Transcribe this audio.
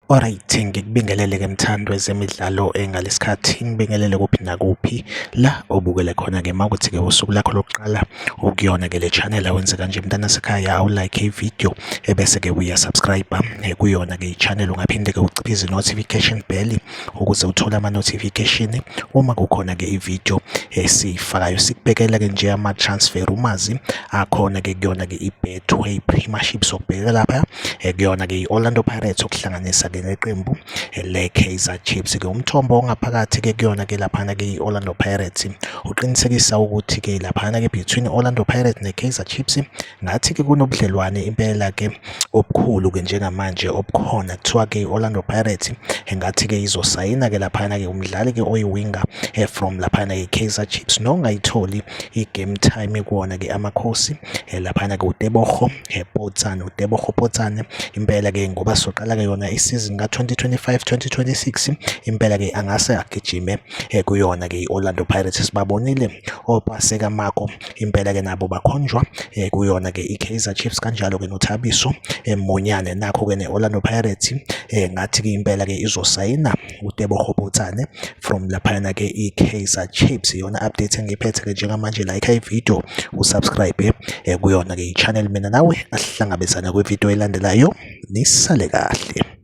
Alright, ngikubingelele-ke mthandi wezemidlalo ngalesikhathi ngibingelele kuphi nakuphi la obukele khona-ke uma kuthi-ke usuku lakho lokuqala ukuyona-ke le channel awenze kanje mntana sekhaya awulike i-video ebese-ke uyasubscribe kuyona-ke i-channel. Ungaphinde-ke uciphize i-notification bell ukuze uthole ama-notification uma kukhona-ke i-video esiyifakayo. Sikubhekela-ke nje ama-transfer rumors akhona-ke kuyona-ke i-Betway Premiership. Sokubheka lapha kuyona-ke i-Orlando Pirates okuhlanganisa-ke neqembu le-Kaizer Chiefs-ke. Umthombo ongaphakathi-ke kuyona-ke laphana-ke i-Orlando Pirates uqinisekisa ukuthi-ke laphana-ke between Orlando Pirates ne-Kaizer Chiefs ngathi-ke kunobudlelwane impela-ke obukhulu-ke njengamanje obukhona. Kuthiwa-ke i-Orlando Pirates engathi-ke izosayina-ke laphana-ke umdlali-ke oyi-winger from laphana-ke i-Kaizer Chiefs nongayitholi i-game time kuwona-ke Amakhosi laphana-ke uTebogo Potsane. uTebogo Potsane impela-ke ngoba soqala-ke yona isizini ka-2025 2026 impela-ke angase agijime kuyona-ke i-Orlando Pirates. Sibabonile oPaseka Mako impela-ke nabo bakhonjwa kuyona-ke i-Kaizer Chiefs, kanjalo-ke noThabiso Monyane. Nakho-ke ne-Orlando Pirates ngathi-ke impela-ke izosayina uTebogo Potsane from laphayana-ke i-Kaizer Chiefs. Iyona update engiyiphethe-ke njengamanje. Like i-video, usubscribe kuyona-ke i-channel. Mina nawe asihlangabezane kwividiyo elandelayo. Nisale kahle.